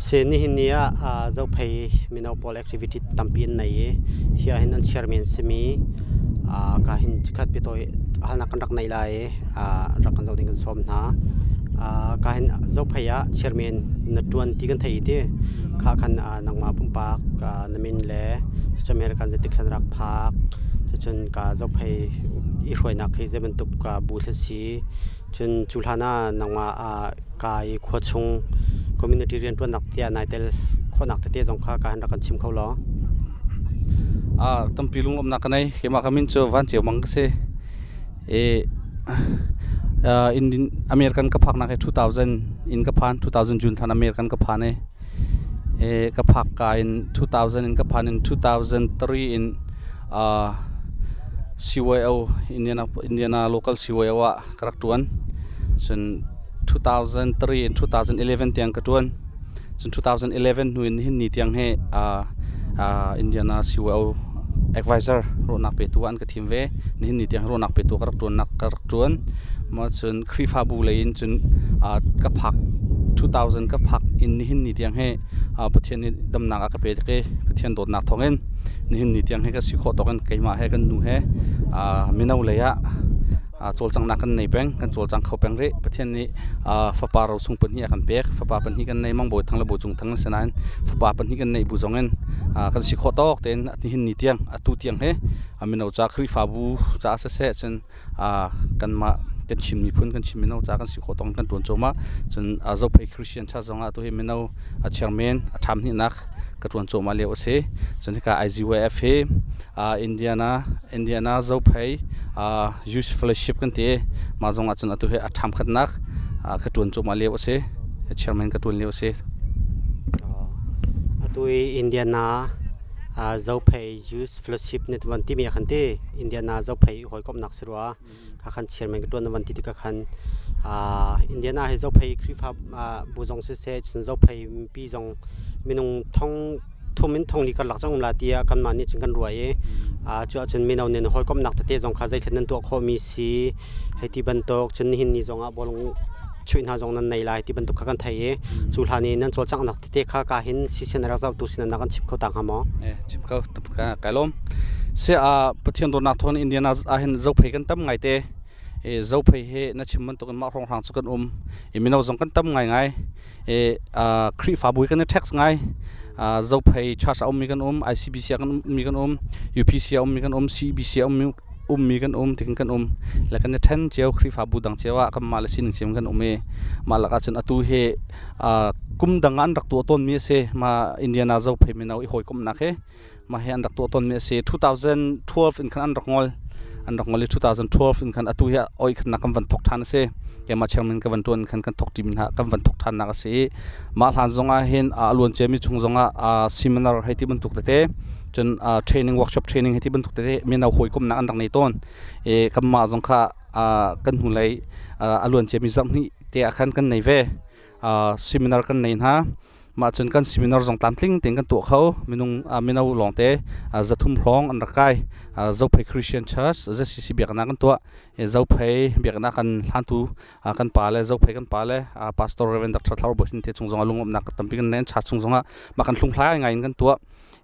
Si nihin ni ah Zophei mino pawl activity tampi an nei i hi ahhin an chairman simi ka hin chikkhat biatawi halnak kan rak nei lai i rak kan zoh ding kan sawm hna. Ka hin Zophei ah chairman na ṭuan ti kan thei i ti kha khan nangmah pumpak na min le American zeitik thlan rak phak cucun ka Zophei i hruainak hi zei bantuk bu thil si cun cu hlan ah nangmah ka i khua chung community rianṭuannak tiah nai tel khawhnak tete zong kha ka han rak kan chim kho law. Tampi lunglawmhnak ka nei. Keimah ka min cu Van Ceu Mang ka si. I in American ka phaknak hi 2000 in ka phan 2000 June thlan American ka phan i ka phak ka in 2000 in ka phan in 2003 in CYO Indiana Indiana local CYO ah ka rak ṭuan. Cun 2003 in 2011 tiang ka ṭuan. Cun 2011 hnu in nihin ni tiang hi Indiana CYO advisor ruahnak petu ah an ka thim ve. Nihin ni tiang ruahnak petu ka rak ṭuannak ka rak ṭuan. Mah cun Khrihfabu lei in cun ka phak 2000 ka phak in nihin ni tiang hi Pathian nih damnak a ka pek i Pathian dawtnak thawngin nihin ni tiang hi ka si khawh tawk in keimah he kan nu he mino lei ah cawlcanghnak kan nei peng kan cawlcang kho peng rih Pathian nih fapa rosung pahnih a kan pek fapa pahnih kan nei Mang Bawi Thang le Bawi Cung Thang an si nain fapa pahnih kan neih bu zong in kan si khawh tawk tein nihin ni tiang atu tiang hi mino ca Khrihfabu ca siseh cun kanmah kan Chin miphun kan Chin mino ca kan si khawh tawk in kan ṭuan cuahmah cun Zophei Christian Church zong ah tuhi mino a chairman a ṭham hnihnak ka ṭuan cuahmah lio a si cun hika IGYF hi Indiana Indiana Zophei Youth Fellowship kan ti mah zong ah cun atu hi a ṭham khatnak ka ṭuan cuahmah lio a si chairman ka ṭuan lio a si. Atu i Indiana Zophei Youth Fellowship nih van timi a kan ti Indiana Zophei hawikomhnak si rua kha khan chairman ka ṭuan na van ti tikah khan Indiana hi Zophei Khrihfa bu zong siseh cun Zophei mipi zong minung thong thum in thong li karlak cang um la tiah kanmah nih cun kan ruah i cu ahcun mino nih hawikomhnak tete zong kha zeithlen nan tuah khawhmi si hei ti bantuk cun nihin ni zong ah bawlung chuih hna zong nan nei lai ti bantuk kha kan thei i cu hlan i nan cawlcanghnak tete kha ka hin sisen rak zohtu sin na kan chim kho ta hnga maw? Chim kho kai lawm. Si a Pathian dawtnak thawng Indiana ah hin zophei kan tam ngai te. I zophei hi na chim bantuk in mah hrawnghrang cu kan um. I mino zong kan tam ngaingai. I Khrihfabu hi kan i tax ngai. Zophei church a ummi kan um, ICBC a ummi kan um, UPC a ummi kan um, CBC a ummi kan um tikin kan um. Le kan i ṭhen cio Khrihfabu dang cio ah kanmah le sining cio kan um i mah lakah cun atu hi kum dang ah an rak tuah tawnmi a si. Mah Indiana Zophei mino i hawikomhnak hi mah hi an rak tuah tawnmi a si. 2012 in khan an rak ngol. An rak ngol i 2012 in khan atu hi oi khatnak kan van thok ṭhan a si. Keimah chairman ka van ṭuan khan kan thok ṭim hna kan van thok ṭhannak a si i mah hlan zong ah hin a luan ciami chung zong ah seminar hei ti bantuk tete cun training workshop training hei ti bantuk tete mino hawikomhnak an rak nei tawn. I kanmah zong kha kan hnulei a luan ciami zarh hnih te ah khan kan nei ve. Seminar kan nei hna. Mah cun kan seminar zong tlamtling tein kan tuah kho. Minung mino lawngte 300 hrawng an rak kai. Zophei Christian Church ZCC biakinn ah kan tuah. Zophei biakinn ah kan hlantu kan pa le Zophei kan pa le Pastor Reverend Dr. Thlau Bawi Hnin te chung zong ah lungawmnak tampi kan nei. An church chung zong ah mah kan hlunghlai ngai in kan tuah.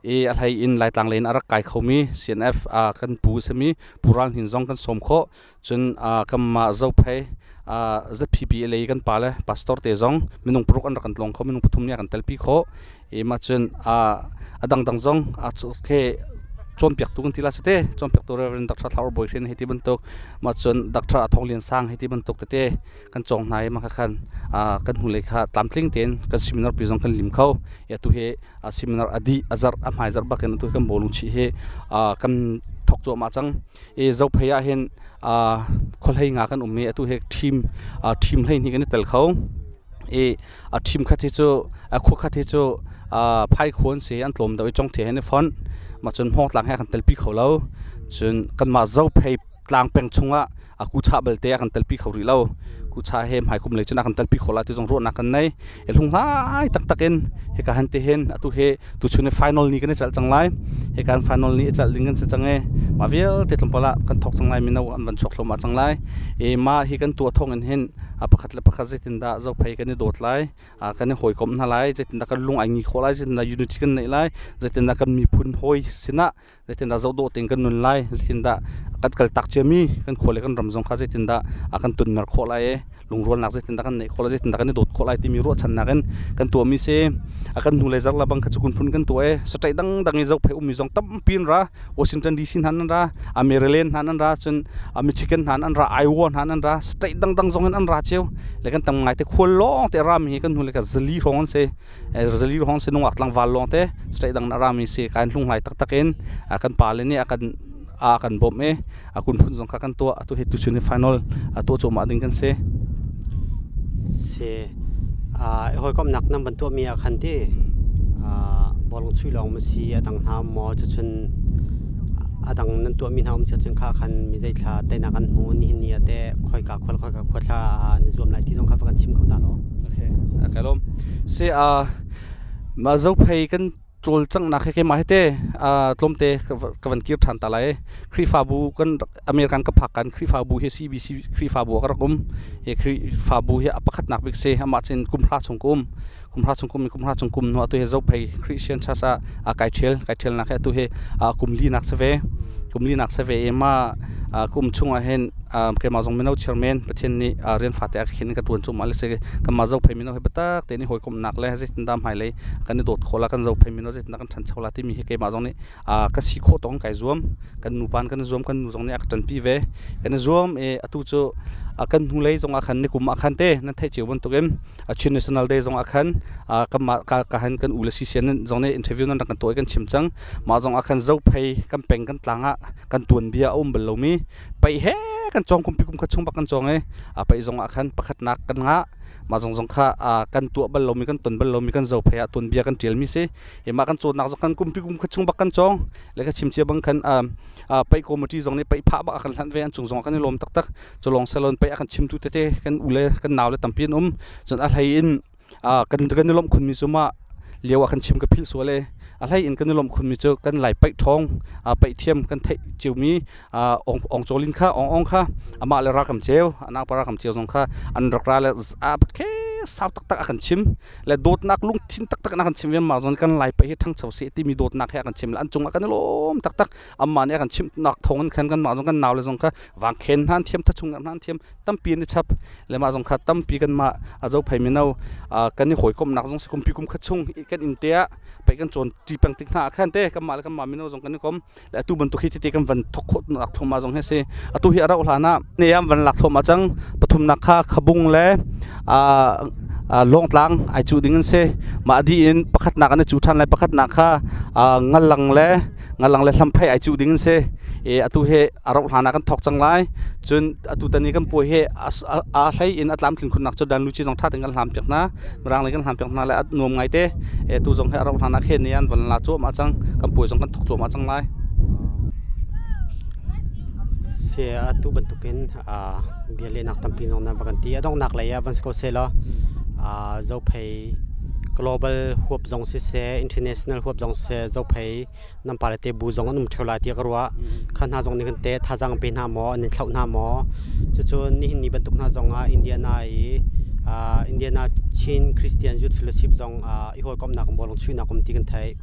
I a hlei in Laitlang lei in a rak kai khomi CNF kan pu simi Pu Ral Hnin zong kan sawm khawh. Cun kanmah Zophei ZPP lei kan pa le pastor te zong minung paruk an rak kan tlawng kho minung pathum nih a kan telpi khawh i mah cun a dangdang zong ke cawnpiaktu kan ti la te cawnpiaktu Reverend Dr. Thlau Bawi Hrin hei ti bantuk mah cun Dr. Athong Lian Sang hei ti bantuk tete kan cawng hna i mah kha khan kan hnulei kha tlamtling tein kan seminar pi zong kan lim kho i atu hi seminar a dih a zarh a hmai zarh bak in atu kan bawlung chih hi kan thok cuahmah cang i Zophei ah hin khuahlei nga kan um i atu hi ṭhim ṭhim hleihnih kan i tel kho i a ṭhim khat hi cu a khua khat hi cu phaikhua an si an tlawm deuh i congthia he an i fonh mah cun hmawngtlang he a kan telpi kho lo cun kanmah Zophei tlang peng chungah a kuchah belte a kan telpi kho rih lo. Kucha he hmai kum lei cun a kan telpi khawh lai ti zong ruahnak kan nei. E hlunghlai taktak in hika han te hin atu he tuchun i final ni kan i calh cang lai. Hika an final ni i calh ding kan si cang i mah vialte tlawmpal ah kan thawk cang lai mino an van chuak thluahmah cang lai. E mah hi kan tuah thawng in hin a pakhat le pakhat zeitindah zophei kan i dawt lai kan i hawikomh hna lai zeitindah kan lung ai ngi khawh lai zeitindah unity kan neih lai zeitindah kan miphun hawi sinah zeitindah zohdawh tein kan nun lai zeitindah kan kaltak ciami kan khua le kan ram zong kha zeitindah a kan tunmer khawh lai i lungrualnak zeitindah kan neih khawh lai zeitindah kan i dawt khawh lai timi ruahchannak in kan tuahmi si a kan hnulei zarh le bang kha cu kun phun kan tuah i saṭaih dangdang i zophei ummi zong tampi an ra Washington DC hna nan ra Maryland hna nan ra cun Michigan hna nan ra Iowa hna nan ra state dangdang zong in an ra cio le kan tam ngai te khual lawng te rami hi kan hnulei ka zali hrawng an si zali hrawng si nungak tlangval lawng te state dang na rami si kan hlunghlai taktak in kan pale nih a kan a kan bawmh i a kun phun zong kha kan tuah atu hi tuchun hi final a tuah cuahmah ding kan si. Si hawikomhnak nan van tuahmi ah khan ti bawlung chuih lawng ma si a dang hna maw cucun a dang nan tuahmi hna um si ahcun kha khan mi zeithla teinak an hmu nihin ni ah teh khoika khual khoika khua thla na zuam lai ti zong kha va kan chim kho ta law. Okay, kai lawm. Si mah zophei kan cawlcanghnak he keimah he te tlawmte ka van kir ṭhan ta lai. Khrihfabu kan American ka phak kan Khrihfabu hi CBC Khrihfabu ah ka rak um. Hi Khrihfabu hi a pakhatnak bik si. Amah cun kum hra chung ka um. Kum hra chung kum kum hra chung kum hnu atu hi Zophei Christian Church ah kai ṭhial. Kai ṭhialnak hi atu hi kum linak si ve. Kum linak si ve i mah kum chung ah hin keimah zong mino chairman Pathian nih rian fate a ka khin in ka ṭuan cuahmah le si. Kanmah Zophei mino hi biatak tein i hawikomhnak le zeitindah hmailei kan i dawt khawh la kan Zophei mino zeitindah kan ṭhancho la timi hi keimah zong nih ka si khawh tawk in kai zuam. Kan nupa in kan i zuam, kan nu zong nih a ka ṭanpi ve. Kan i zuam i atu cu kan hnulei zong ah khan nikum ah khan te nan theih cio bantukin Chin National Day zong ah khan kanmah ka han kan u le CCN zong nih interview nan rak kan tuah i kan chim cang. Mah zong ah khan Zophei kan peng kan tlang ah kan tuanbia a um bal lomi paih he kan cawng kumpi kum khat chung bak kan cawng i paih zong ah khan pakhatnak kan ngah. Mah zong zong kha kan tuah bal lomi kan ton bal lomi kan Zophei ah tuanbia kan ṭialmi si. I mah kan cawnnak zong kan kumpi kum khat chung bak kan cawng. Le ka chim cia bang khan paih committee zong nih paih phah bak a kan hlanh ve an cung zong ah kan i lawm taktak. Cu lawng salon paih a kan chimtu tete kan u le kan nau le tampi an um. Cun a hlei in kan kan i lawmh khunmi cu mah lio ah kan chim ka philh sual e. A hlei in kan i lawmh khunmi cu kan lai paih ṭhawng paih thiam kan theih ciomi ong ong cawlin kha ong ong kha amah le rakam ceu anak pa rakam ceu zong kha an rak ra le a khe sau taktak a kan chim le dawtnak lungthin taktak na kan chim ve mah zon kan lai paih hi ṭhangcho seh timi dawtnak he a kan chim le an cungah kan i lawm taktak amah nih a kan chimhnak thawng in khan kanmah zong kan nau le zong kha vangkhen hna an thiam thachung hna an thiam tampi an i chap le mah zong kha tampi kanmah a zophei mino kan i hawikomhnak zong si kumpi kum khat chung kan inn te ah pei kan cawn ṭi peng tik hna ah khan te kanmah le kanmah mino zong kan i kom le atu bantuk hi tete kan van thok khawh nak thluahmah zong hi si atu hi a rauh hlan ah ne am van lak thluahmah cang pathumnak kha khabung le lawngtlang ai cu ding an si mah di in pakhatnak an i cu ṭhan lai pakhatnak kha ngalang le ngalang le hlamphei ai cuh ding an si i atu hi a rauh hlan ah kan thawk cang lai cun atu tan i kan puai hi a hlei in a tlamtlin khunnak cu dan luci zong ṭha tein kan hlam piak hna mirang lei kan hlam piak hna le a nuam ngai te tu zong hi a rauh hlan ah khen ni an van la cuahmah cang kan puai zong kan thawk cuahmah cang lai. Se atu bantukin bia lehnak tampi zong nan va kan ti a donghnak lei ah van si ko seh law zophei global huap zong siseh international huap zong siseh zophei nan pale te bu zong an um ṭheo lai tiah ka ruah. Kha hna zong nih kan te thazaang pe hna maw, an in thlauh hna maw? Cucu nihin ni bantuk hna zong ah Indiana i Indiana Chin Christian Youth Fellowship zong i hawikomhnak um bawlung chuihnak um ti kan theih.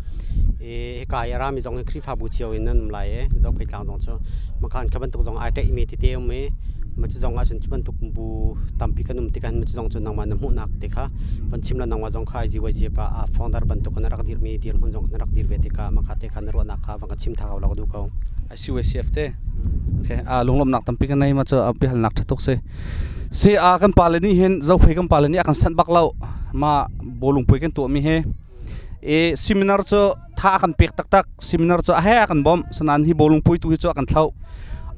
I hika i a rami zong hi Khrihfabu cio in an um lai i Zophei tlang zong cu makhan kha bantuk zong ai ṭaihmi tete um i mah cu zong ahcun cu bantuk bu tampi kan um tikah hin mah cu zong cu nangmah na hmuhnak te kha van chim la nangmah zong kha IGYG pa a founder bantuk in a rak dirmi dirhmun zong na rak dir ve tikah mah kha te kha na ruahnak kha van ka chim tha ko la ka duh ko. ICYCF te okay a lunglawmhnak tampi ka nei ma cu a biahalnak ṭha tuk si si a kan pale nih hin zophei kan pale nih a kan sanh bak lo ma bawlung puai kan tuahmi hi e seminar cu tha a kan pek taktak seminar cu a he a kan bawmh sanan hi bawlung puai tu hi cu a kan thloh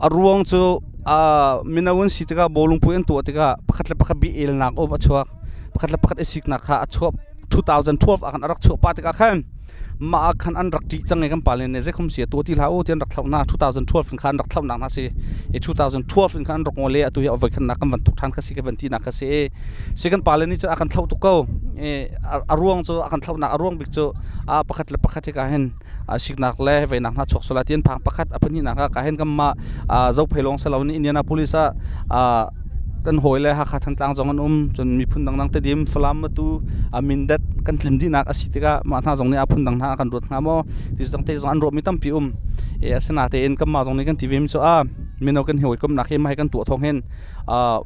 a ruang cu mino an si tikah bawlung puai an tuah tikah pakhat le pakhat bi elnak um a chuak pakhat le pakhat i siknak kha a chuak. 2012 ah khan a rak chuah pah tikah khan mah ah khan an rak ṭih cang i kan pale nih zeikhom si tuah ti hlah u ti an rak thlauh hna. 2012 in khan an rak thlauhnak hna si i 2012 in khan an rak ngol i atu hi a voikhatnak kan van tuk ṭhan kha si ka van tinak kha si i si kan pale nih cun a kan thlauh tuk ko. I a ruang cu a kan thlauhnak a ruang bik cu a pakhat le pakhat hika hin siknak le veinak hna chuak sual lai ti an phang pakhat. A pahnihnak ah ka hin kanmah Zophei lawng si loin Indianapolis ah kan hawi le Hakha Thantlang zong an um, cun miphun dangdang Tedim, Falam, Matu, Mindat kan tlin dihnak a si tikah mah hna zong nih a phun dang hna kan ruat hnga maw ti dang te zong an ruahmi tampi um. E asinatein kanmah zong nih kan ti ve mi cu a mino kan hi hawikomnak hi mah hi kan tuah thawng hin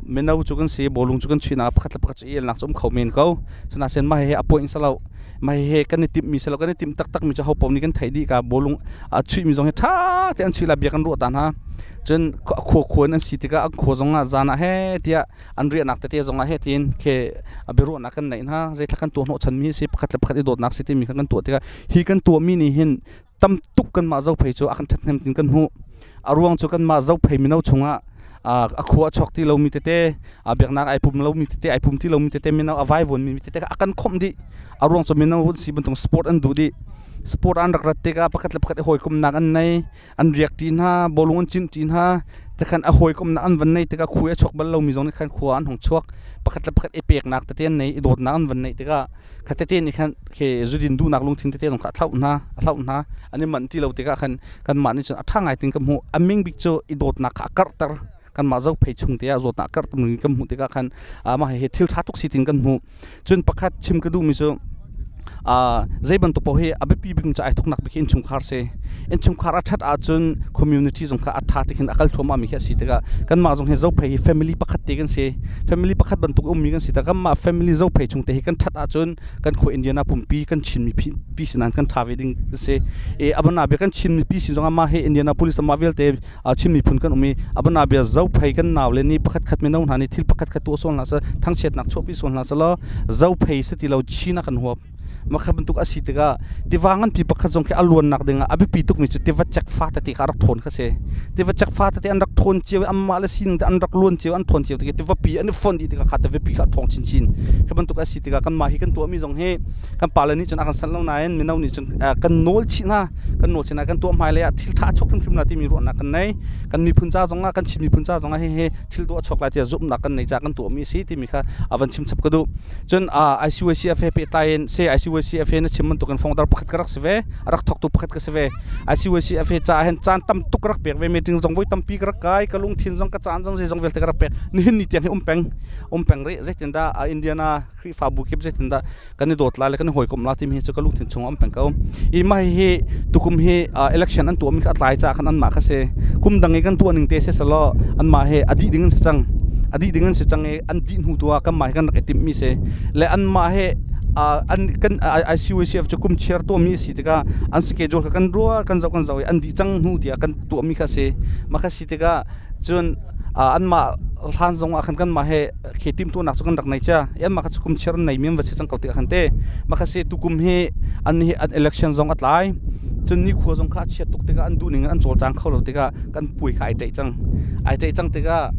mino cu kan si, bawlung cu kan chuihnak pakhat le pakhat cu i elnak cu um kho men ko. Sinain mah hi a point si lo. Mah hihi kan i timhmi si lo. Kan i timh taktakmi cu hopaoh nih kan theih dih. Ka bawlung a chuihmi zong hi ṭha tein an chuih lai bia kan ruah ta hna. Cun khua khua in an si tikah an khua zong ah zan ah he tiah an riahnak tete zong ah he tiin khi biaruahnak kan neih hna. Zeithla kan tuah hnawhchanmi si, pakhat le pakhat i dawtnak si timi kha kan tuah tikah hi kan tuahmi nih hin tam tuk kanmah Zophei cu a kan ṭhathnem tin kan hmuh. A ruang cu kanmah Zophei mino chungah a khua a chuak ti lomi tete, a biaknak ai pum lomi tete, ai pum ti lomi tete, mino a vaivuanmi tete kha a kan khawmh dih. A ruang cu mino hun si bantuk sport an duh dih. Sport an rak rat tikah pakhat le pakhat i hawikomhnak an nei, an riak ṭi hna, bawlung an cinh ṭi hna. Tikhan a hawikomhnak an van neih tikah khui a chuak bal lomi zong nih khan khua an hung chuak. Pakhat le pakhat i peknak tete an nei, i dawtnak an van neih tikah kha tete nih khan khi zudin duhnak lungthin tete zong kha a thlauh hna, a hlauh hna. An i manh ti lo tikah khan kanmah nih cun a ṭha ngai tin ka hmuh. A ming bik cu i dawtnak kha a karhter. Kanmah Zophei chung te ah zawtnak a karh tum kan hmuh tikah khan mah hihi thil ṭha tuk si tin kan hmuh. Cun pakhat chim ka duhmi cu zei bantuk paoh hi a biapi bik cu ai thawknak bik hi innchungkhar si. Innchungkhar a ṭhat ahcun community zong kha a ṭha ti khin a kal thluahmah mi khi a si tikah kanmah zong hi Zophei hi family pakhat te kan si. Family pakhat bantuk ummi kan si tikah kanmah family Zophei chung te hi kan ṭhat ahcun kan khua Indiana pumpi kan Chin mipi sinan kan ṭha ve ding kan si. E abana bia kan Chin mipi sin zongah mah hi Indianapolis amah vialte Chin miphun kan um i abana bia Zophei kan nau le nih pakhat khat mino hna nih thil pakhat khat tuah sual hna seh, thangchiatnak chuahpi sual hna seh law Zophei si ti lo Chin ah kan huap. Makha bantuk a si tikah tiva nganpi pakhat zong khi a luannak dingah a biapi tukmi cu tiva cek fa tete kha a rak ṭhawn kha si. Tiva cek fa tete an rak ṭhawn cio i anmah le sining te an rak luan cio, an ṭhawn cio tikah tiva pi an i fonh dih tikah kha tiva pi kha a ṭhawng chinchin. Khi bantuk a si tikah kanmah hi kan tuahmi zong hi kan pale nih cun a kan sanh lo nain mino nih cun kan nawl chih hna, kan nawl chih hna. Kan tuah hmailei ah thil ṭha a chuak hrimhrim la timi ruahnak kan nei. Kan miphun ca zongah, kan Chin miphun ca zongah hihi thil dawh a chuak lai tiah zumhnak kan nei caah kan tuahmi a si timi kha a van chim chap ka duh. Cun ICYCF he pehtlai in se ICYCF he na chim bantukin founder pakhat ka rak si ve, a rak thawktu pakhat ka si ve. ICYCF he caah hin caan tam tuk ka rak pek ve. Meeting zong voi tampi ka rak kai, ka lungthin zong ka caan zong zeizong vialte ka rak pek. Nihin ni tiang hi um peng, um peng rih. Zeitindah Indiana Khrihfabu kip zeitindah kan i dawt lai le kan i hawikomh la timi hi cu ka lungthin chung um peng ko. I mah hi tukum hi election an tuahmi kha a tlai caah khan anmah kha si. Kum dang i kan tuah ning te si selaw anmah hi a dih ding an si cang. A dih ding an si cang i an dih hnu tu ah kanmah hi kan rak i timhmi si. Le anmah hi an kan ICUCF cu kum chiar tuahmi a si tikah an schedule kha kan ruah, kan zoh, kan zoh i an dih cang hnu tiah kan tuahmi kha si. Mah kha si tikah cun anmah hlan zong ah khan kanmah he khi timhtuahnak cu kan rak nei cia. Anmah kha cu kum chiar an nei mi an va si cang ko tikah khan te mah kha si tukum hi an hi an election zong a tlai, cun nikhua zong kha a chiat tuk tikah an duh ning in an cawlcang kho lo tikah kan puai kha ai ṭeih cang. Ai ṭeih cang tikah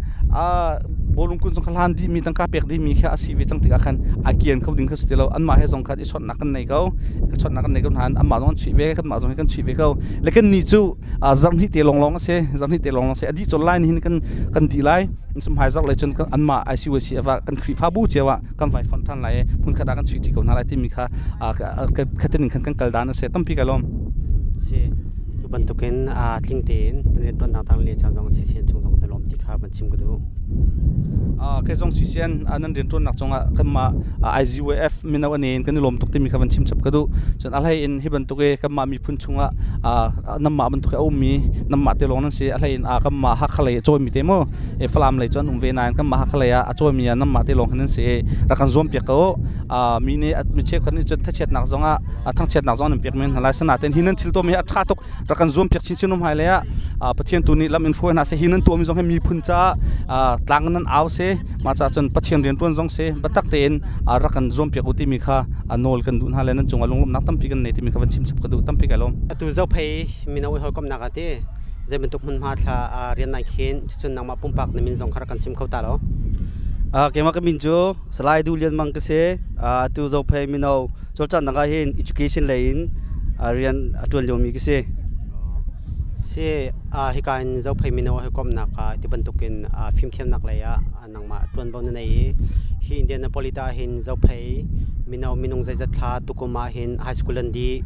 bawlung kun zong kha hlan dihmi, tangka pek dihmi kha a si ve cang tikah khan a kian kho ding kha si ti lo. Anmah he zong khan i chawnhnak kan nei ko, chawnhnak kan nei ko nain anmah zong an chuih ve, kanmah zong hi kan chuih ve ko. Le kan nih cu zarhhnih te lawnglawng a si, zarhhnih te lawnglawng a si. A dih colh lai, nihin kan kan dih lai. Hmai zarh lei cun anmah ICYC ah kan Khrihfabu cio ah kan vai fonh ṭhan lai i hmunkhat ah kan chuih ṭi ko hna lai timi kha khatin in khan kan kal dan a si. Tampi ka lawm. Si tu bantukin tling tein rianṭuannak dang le caan zong CCN chung zong na lawm ti kha van chim ka duh. Kei zong CCN nan rianṭuannak cungah kanmah IZYF mino an in kan i lawm tuk timi kha van chim chap ka duh. Cun a hlei in hi bantuk i kanmah miphun chungah nanmah bantuk i a ummi nanmah te lawng nan si. A hlei in kanmah Hakha lei a cawimi te mu Falam lei cu an um ve nain kanmah Hakha lei ah a cawimi ah nanmah te lawng hin nan si i rak kan zuam piak ko. Mi nih mi cheukhat nih cun thachiatnak zongah thangchiatnak zong an pek men hna lai. Sinain hi nan thil tuahmi hi a ṭha tuk, rak kan zuam piak chinchin um hmailei ah Pathian tu nih lam in hruai hna seh. Hi nan tuahmi zong hi miphun caah tlang nan au si, mah caah cun Pathian rianṭuan zong si biatak tein rak kan zuam piak u timi kha nawl kan duh hna le nan cungah lunglawmhnak tampi kan nei timi kha van chim chap ka duh. Tampi kai lawm. Atu Zophei mino i hawikomhnak ah ti zei bantuk hmunhma thla rian nai khin, cun nangmah pumpak na min zong kha rak kan chim kho ta lo. Keimah ka min cu Salai Du Lian Mang ka si. Atu Zophei mino cawlcanghnak ah hin education lei in rian a ṭuan liomi ka si. Si, hika in Zophei mino hawikomhnak ah ti bantukin fimthiamnak lei ah nangmah ṭuanvo na nei i hi Indianapolis ah hin Zophei mino minung zeizat thla tukum ah hin high school an dih.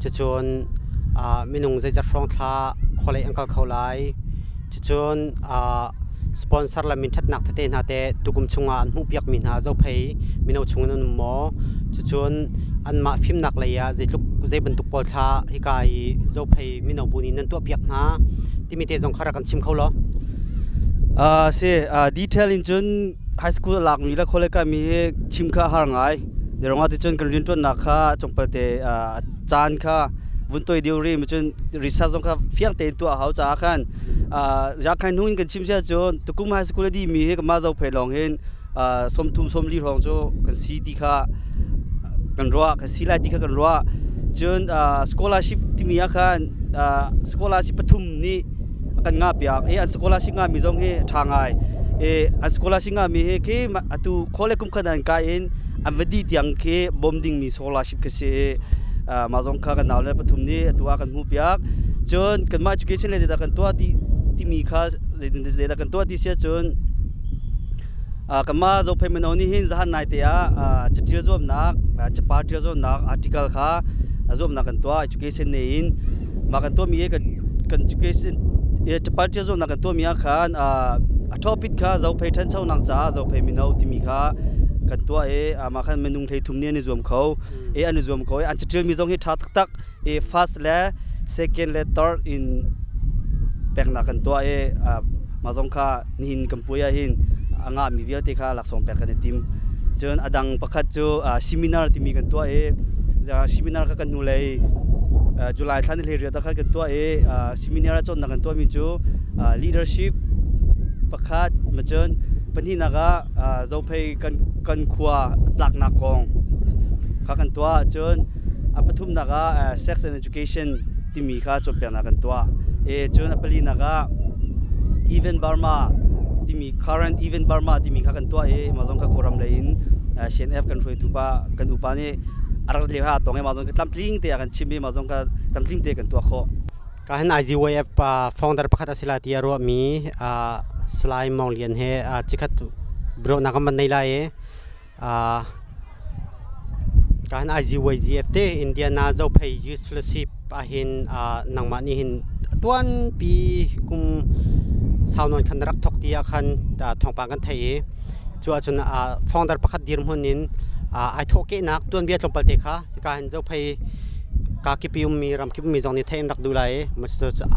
Cucun minung zeizat hrawng thla khualei an kal kho lai. Cucun sponsor le minṭhatnak tete hna teh tukum chungah an hmuhpiakmi hna Zophei mino chungin an um maw? Cucun anmah fimnak lei ah zeitluk zei bantuk pawl thla hika i Zophei mino bu nih nan tuahpiak hna timi te zong kha rak kan chim kho law. Si, detail in cun high school a lakmi le college kaimi hi chim kha a har ngai. Zeiruangah ti cun kan rianṭuannak kha tlawmpalte caan kha vun toi deuh rih cun research zong kha fiang tein tuah a hau caah khan yakhain hnu in kan chim sia cun tukum high school a dih mi hi kanmah Zophei lawng hin 30 40 hrawng cu kan si ti kha kan ruah, kan si lai ti kha kan ruah. Cun scholarship timi ah khan scholarship pathum nih kan ngah piak i an scholarship ngah mi zong hi ṭha ngai i an scholarship ngah mi hi khi atu khawle kum khat an kai in an va dih tiang khi bawm ding mi scholarship khi si i mah zong kha kan nau le pathum nih atu ah kan hmuh piak. Cun kanmah education le zeidah kan tuah ti timi kha zeidah kan tuah ti si ahcun kanmah Zophei mino nih hin zahan nai te ah catial zuamnak, capar tial zuamnak, article kha zuamnak kan tuah education ne in. Mah kan tuahmi hi kan education capar tial zuamnak kan tuahmi ah khan a topic kha Zophei ṭhanchonak caah Zophei mino timi kha kan tuah i mah khan minung 33 nih an i zuam kho i an i zuam kho i an catialmi zong hi ṭha taktak i first le second le third in peknak kan tuah i mah zong kha nihin kan puai ah hin a ngahmi vialte kha laksawng pek kan i tim. Cun a dang pakhat cu seminar timi kan tuah i seminar kha kan hnulei July thla ni 18 ah khan kan tuah i seminar ah cawnnak kan tuahmi cu leadership pakhat cun pahnihnak ah Zophei kan khua tlaknak kong kha kan tuah. Cun a pathumnak ah sex and education timi kha cawnpiaknak kan tuah. E cun a palinak ah Event Burma timi, current Event Burma timi kha kan tuah i mah zong kha Kawlram lei in CNF kan hruaitu pa kan upa nih a rak lio ha tong i mah zong kha tlamtling te a kan chim i mah zong kha tlamtling te kan tuah khawh. Ka hin IGYF founder pakhat a si lai ti a ruahmi Salai Mawng Lian he cikhat biaruahnak kan van nei lai i ka hin IGYGF te Indiana Zophei Youth Fellowship ahhin nangmah nih hin tuanpi kum sau nawn khan na rak thawk ti ah khan thawngpang kan theih i cu ahcun founder pakhat dirhmun in ai thawhkehnak tuanbia tlawmpal te kha hika hin Zophei kakipi ummi ramkip ummi zong nih theih an rak duh lai i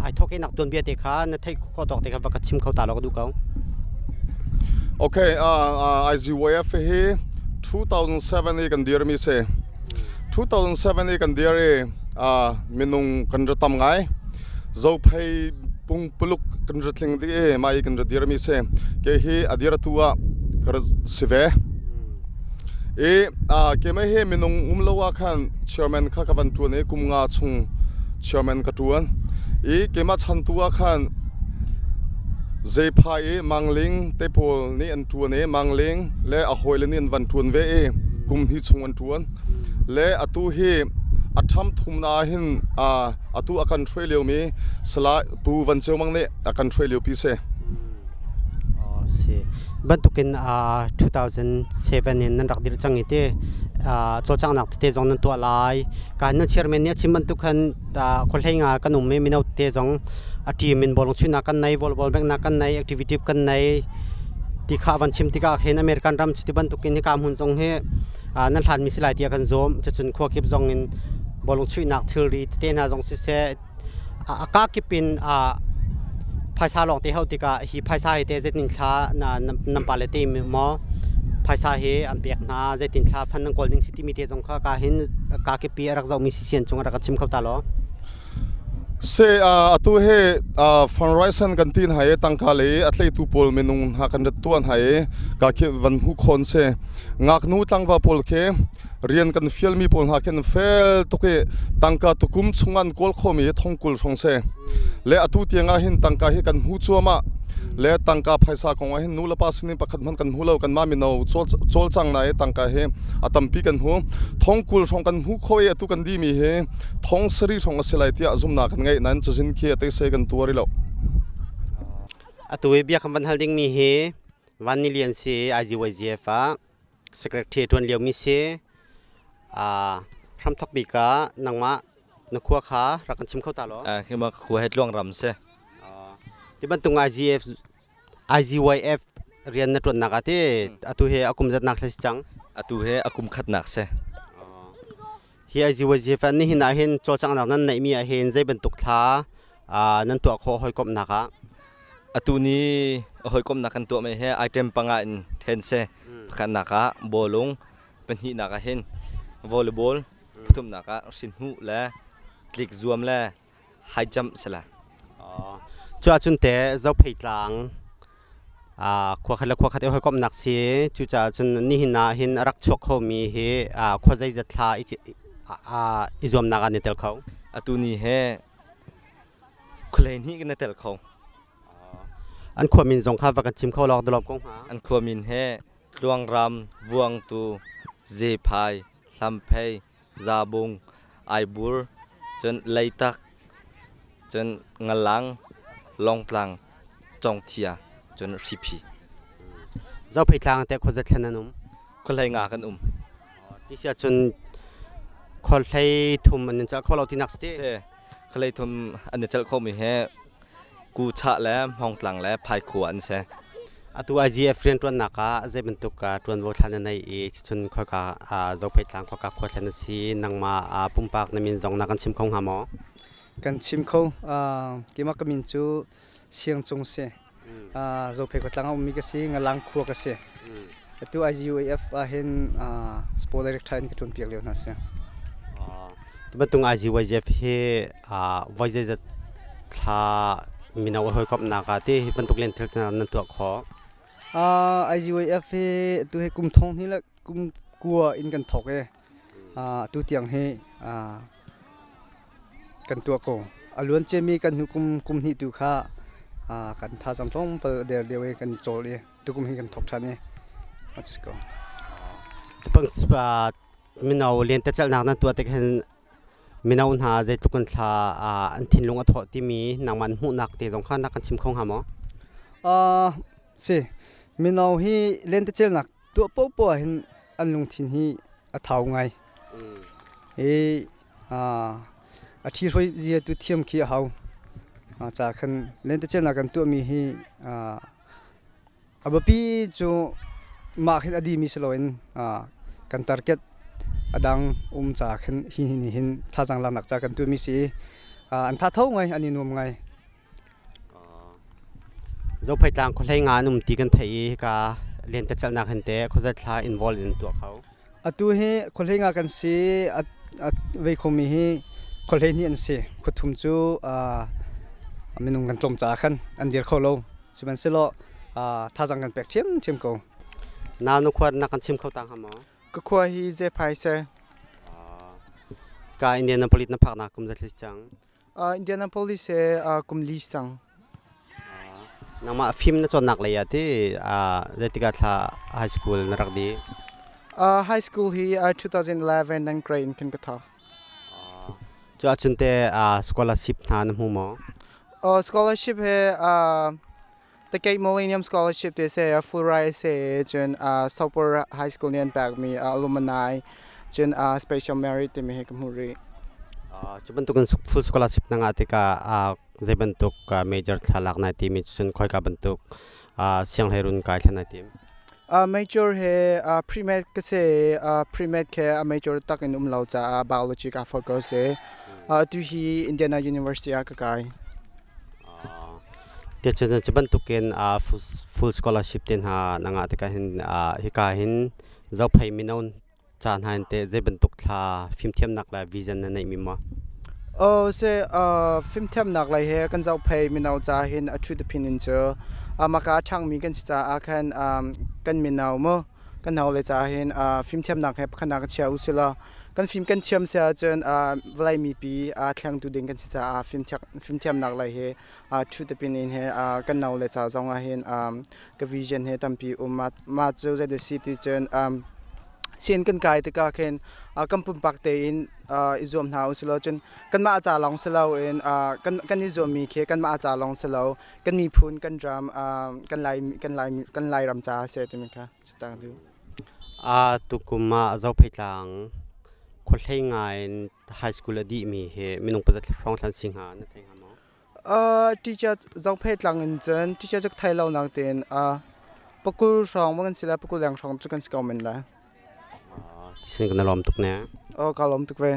ai thawhkehnak tuanbia te kha na theih khawh tawk te kha va ka chim kho ta law ka duh ko. Okay, IGYF hi 2007 i kan dirmi si. 2007 i kan dir i minung kan ra tam ngai. Zophei pungpuluk kan ra tling dih i mah i kan ra dirmi si. Ke hi a dirtu ah ka ra si ve. I keimah hi minung um lo ah khan chairman kha ka van ṭuan i kum nga chung chairman ka ṭuan. I keimah chantu ah khan Zeipha i Mangling te pawl nih an ṭuan i Mangling le a hawile nih an van ṭuan ve i kum hnih chung an ṭuan. Le atu hi a ṭham thumnak ah hin atu a kan hruai liomi Salai Pu Van Ceu Mang nih a kan hruai liopi si. Si. Bantukin 2007 in nan rak dirh cang i ti cawlcanghnak tete zong nan tuah lai. Ka nan chairman nih a chim bantuk khan khuahlei nga kan um i mino tete zong a team in bawlung chuihnak kan nei, volleyball bengnak kan nei, activity kan nei ti kha van chim tikah khin American ram cu ti bantukin hika hmun zong hi nan hlanmi si lai tiah kan zawm. Cucun khua kip zong in bawlung chuihnak thilri tete hna zong siseh a kakip in phaisa lawng te hauh tikah hi phaisa hi teh zeitin thla nan pale te maw phaisa hi an pek hna, zeitin thla fund nan kawl ding si timi te zong kha ka hin kakip pi a rak zohmi si sian cung a rak ka chim kho ta law. Se atu he fundraising kan tin hai tangka le a tleitu pawl minung hna kan rat tuan hai ka khi van hu khon se ngaknu tlangva pawl khi. Rian kan fialmi pawl hna khin fel tuk i tangka tukum chung an kawl khomi hi thong 20 hrawng si. Le atu tiang ah hin tangka hi kan hmu cuahmah. Le tangka phaisa kong ah hin nu le pa sinin pakhat hmanh kan hmu lo. Kanmah mino cawlcang na i tangka hi a tampi kan hmu. Thong 20 hrawng kan hmu kho i atu kan dimi hi thong 7 hrawng a si lai tiah zumnak kan ngeih nain cazin khi a teisei kan tuar i lo. Atu i bia kan van hal dingmi hi Van Ni Lian si IGYGF ah secretary ṭuan liomi si. Hramthok bik ah nangmah na khua kha rak kan chim kho ta law. Khima khua he tluang ram si. Ti bantuk IGF IGYF rian na ṭuannak ah ti atu he a kum zatnak thla si cang. Atu he a kum khatnak si. Hi IGYGF ah nihin ah hin cawlcanghnak nan neihmi ah hin zei bantuk thla nan tuah khawh hawikomhnak ah? Atu ni hawikomhnak kan tuahmi hi item panga in then si. Pakhatnak ah bawlung, pahnihnak ah hin volleyball, pathumnak ah hrinhmuh le tlik zuam le high jump si la. Cu ahcun te Zophei tlang khua khat le khua khat i hawikomhnak si. Cucaah cun nihin ah hin a rak chuak khomi hi khua zeizat thla i zuamnak ah an i tel kho? Atu ni he khualei hnih kan i tel kho. An khua min zong kha va kan chim kho lawk dawlawm ko hnga. An khua min he Tluangram, Vuangtu, Zephai, Hlamphei, Zabung, Aibur, cun Leitak, cun Ngalang, Lawngtlang, Congthia, cun Hriphi. Zophei tlang te khuazat thlen an um? Khuahlei nga kan um. Ti si ahcun khuahlei thum an in celh kho lo tinak si ti? Si. Khuahlei thum an i celh khomi hi Kuchah le Hmawngtlang le Phaikhua an si. Atu IGF rianṭuannak ah zei bantuk ṭuanvo thla na neih i cucun khoika Zophei tlang khoika khua thlen na si nangmah pumpak na min zong na kan chim kho hnga maw? Kan chim kho. Keimah ka min cu Siang Cung si. Zophei khuatlang a ummi ka si, Ngalang khua ka si. Atu IGUAF ah hin sport director in ka ṭuanpiak lio hna si. Ti bantuk IGYGF hi voi zeizat thla mino a hawikomhnak ah ti hi bantuk lenthil nan tuah khawh? IGYF hi atu hi kum thong hnih le kum kua in kan thawk i atu tiang hi kan tuah ko. A luan ciami kan hnu kum kum hnih tu kha kan thazaang tlawmpal a der deuh i kan i cawl i tukum hi kan thawk ṭhan i a ko. Tupang mino lentecelhnak nan tuah tik hin mino hna zeitluk in thla an thinlung a thawh timi nangmah hmuhnak te zong kha na kan chim kho hnga maw? Si mino hi lentecelhnak tuah paohpaoh ah hin an lungthin hi a thau ngai. I a ṭhihruai zia tu thiam khi a hau. Ca khan lentecelhnak kan tuahmi hi a biapi cu mah khin a dimi si loin kan target a dang um ca khin hi nih hin thazaang laknak ca kan tuahmi si i an tha tho ngai, an i nuam ngai. Zophei tlang khuahlei nga an um ti kan theih i hika lentecelhnak hin teh khuazat thla involve in tuah kho. Atu hi khuahlei nga kan si. A vei khomi hi khuahlei hnih an si. Khuathum cu minung kan tlawm caah khan an dir kho lo. Sihmanhsehlaw thazaang kan pek ṭhiamṭhiam ko. Nau na khua na kan chim kho ta hnga maw? Ka khua hi Zephai si. Ka Indianapolis na phaknak kum zeithli cang? Indianapolis he kum li sang. Nangmah fim na cawnnak lei ah ti zeitikah thla high school na rak dih? High school hi 2011 nan grade in khin ka thawk. Cu ahcun te scholarship hna na hmu maw? Scholarship he The Gate Millennium Scholarship te se full ride se cun Sopor High School nih an pekmi alumni cun special merit timi hi ka hmuh rih. Cu bantukin full scholarship na ngah tikah zei bantuk major thla lak nai timi cun khoika bantuk sianghleirun kai thla nai tim? Major he pre-med ka si. Pre-med ke a major tak in um lo caah biology ka focus i atu hi Indiana University ah ka kai. Ticun cu bantukin full scholarship te hna na ngah tikah hin hika hin Zophei mino ca hna in teh zei bantuk thla fimthiamnak le vision na neihmi maw? Oh se fimthiamnak lei he kan Zophei mino ca hin a ṭhu pin in cu maka a ṭhangmi kan si caah khan kan mino mu. Kan nau le ca hin fimthiamnak he pakhatnak ka chia u sila kan fim kan thiam sia ahcun vawlei mipi thlengtu ding kan si caah fimthiamnak lei he thu tapin in he kan nau le ca zong ah hin ka vision he tampi um. Mah cu zei si ti cun sian kan kai tikah khin kan pumpak tein i zuam hna u silo cun kanmah ca lawng si loin kan i zuammi khi kanmah ca lawng si lo, kan miphun, kan ram, kan lai kan lai kan Lairam caah a si timi kha tang du. A tukum ah Zophei-tlang khuahlei ngai in high school a dihmi hi minung pazat hrawng thlan si hnga na thei hnga maw? Teacher Zophei-tlang in cun teacher cu thei lo nak tein pakul hrawng ma kan si lai, pakul leng hrawng cu kan si ko men lai. Sin kan lawm tuk ne. Oh, ka lawm tuk ve.